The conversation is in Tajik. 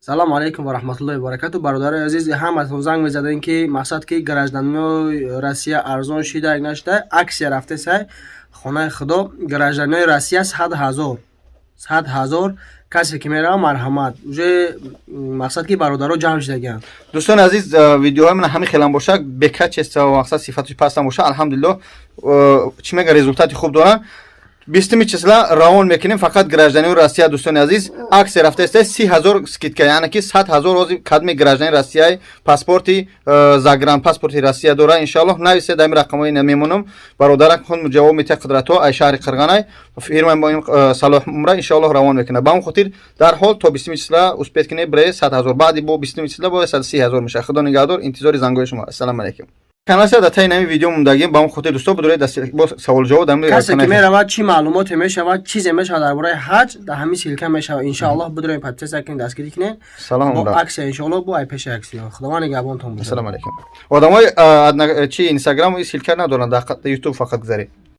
Салому алейкум ва раҳматуллоҳи ва баракату. Бародарои азиз, ҳаматон занг мезадем, ки мақсад ки гражданинои Россия арзон шида, нашида. Акция рафтесай, хонаи худо, гражданинои Россия 100 000, 100 000. Касе ки мерава, марҳамат. Уже мақсад ки бародаро ҷамъ шидагианд. Дӯстони азиз, видеоҳои ман ҳамин хелам боша, бе качество, мақсад сифаташ пастам боша, алҳамдулилло, чӣ мега, результати хуб доранд. 20-уми числа равон мекунем фақат гражданинои Россия. Дӯстони азиз, акция рафтааста, 30 000 скидка, яъне ки 100 000. Ҳозир кадми гражданин Россияи паспорти загран паспорти Россия дора, иншоаллоҳ, нависе дар ин рақамҳои намемонам. Бародарак худ ҷавоб метиҳад. Қудратҳо ай шаҳри Қирғанай, фирмаи мо Салоҳ Умра, иншоаллоҳ, равон мекунад. Ба он хотир дар ҳол то 20-уми числа успеть кунед, бре 100 000. Баъди бо 20-уми числа бо 130 000 мешавад. Худо нигаҳдор, интизори зангои шумо. Ассалому алайкум. Каналша дар таи нами видео мондагим. Ба он хотир, дӯсто, бидоред бо савол ҷавоб дар Касе ки меравад, чӣ маълумоте мешавад, чизе мешавад дар бораи ҳаҷ, дар ҳамин ссылка мешавад, иншоаллоҳ. Бидорем, подписаться кунед, дастгирӣ кунед. Салом. Бо акция, иншоаллоҳ, бо ай пеши акция. Худованд нигаҳбонтон бошад. Ассалому алайкум. Одамои чи, Инстаграм ссылка надоранд, дар Ютуб фақат гузаред.